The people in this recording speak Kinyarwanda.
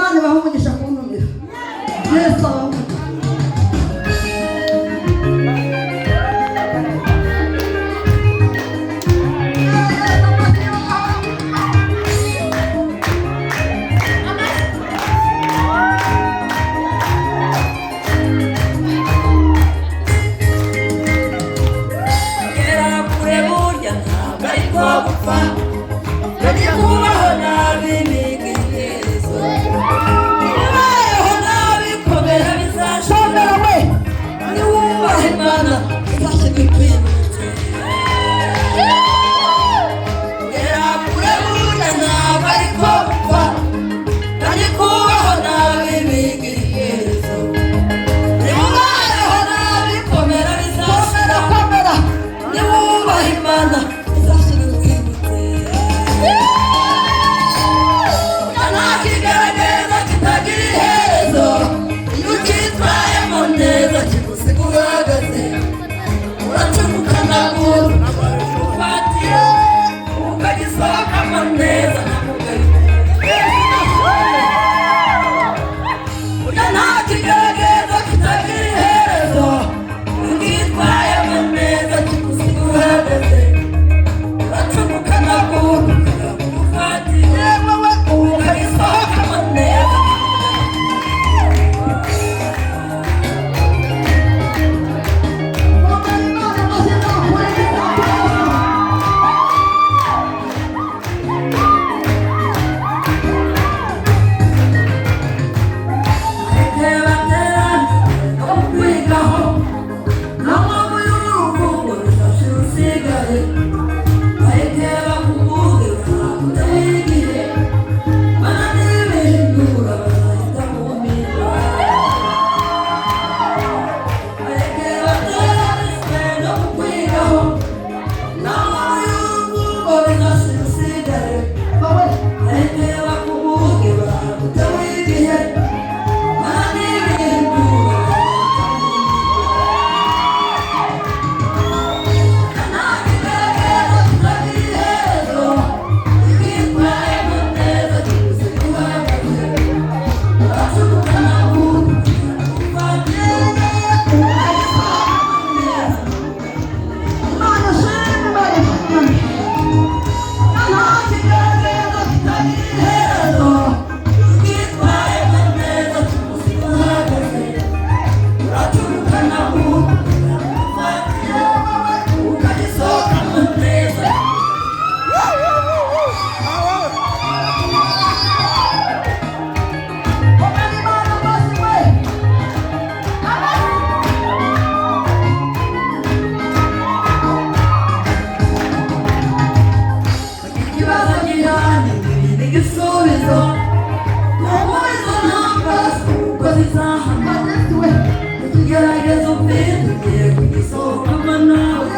Imana ibahe umugisha kuntumira. Yesu abahe umugisha. Kugera kure burya ntabwo ari ko gupfa, burya kubaho nabi ni iherezo. Ubayeho nabi komera bizashira. Komera we. Niwubaha Imana uzashyirwa ikwibutse. Kugera kure burya ntabwo ari ko gupfa, kandi kubaho nabi ni iherezo. Niwubayeho nabi komera bizashira. Komera, komera. Niwubaha Imana uzashyira urwibutso. Nta kigaragaza kitagira iherezo, iyo ukitwayemo neza kigusiga uhagaze. Uracukuka naguru ufatira, ukagisohokamo neza nta mugayo. Burya nta kigaragaza kitagira iherezo, iyo ukitwayemo neza kigusiga uhagaze. Uracukuka naguru ufatira, ukagisohokamo neza. Komera Imana amashyi ntakure ntakure. Imana ishimwe, Imana ishimwe. Nta kigaragaza kitagira iherezo. Komera Imana amashyi we. Ikibazo gihari n'igisubizo, ntuhuze ntambara kuko zizahama. Yesu we. Ikigeragezo ufite ugiye kugisohokamo nawe.